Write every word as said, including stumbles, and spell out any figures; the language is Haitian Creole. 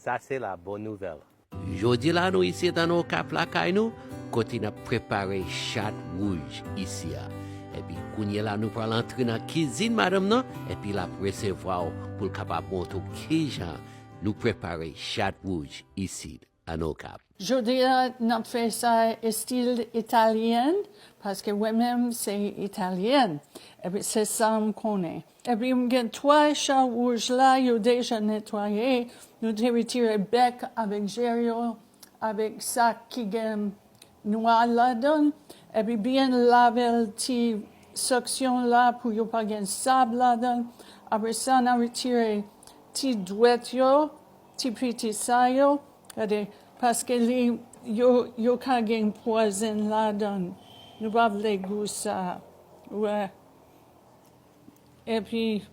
Sa se la bon nouvèl. Jodi la nou isit an Okap lakay nou, kote n ap prepare chat wouj isi a. Epi kounye la nou pral antre nan kizin madanm nan, epi l ap resevwa w pou l kapab montre w kijan nou prepare chat wouj isit an Okap. Jodi a n ap fè sa estil italyen, paske mwen menm se italyèn. Epi se sa m konnen. Epi m gen twa chat wouj la, yo deja netwaye. Nou te retire bèk avèk je yo, avèk sa ki gen nwa ladan l. Epi byen lave l ti seksyon la pou yo pa gen sab ladan l. Apre sa, n a retire ti dwèt yo, ti piti sa yo. Gade, paske li, yo, yo ka gen pwazen ladan l. Nou pa vle gou sa. Wè. Epi,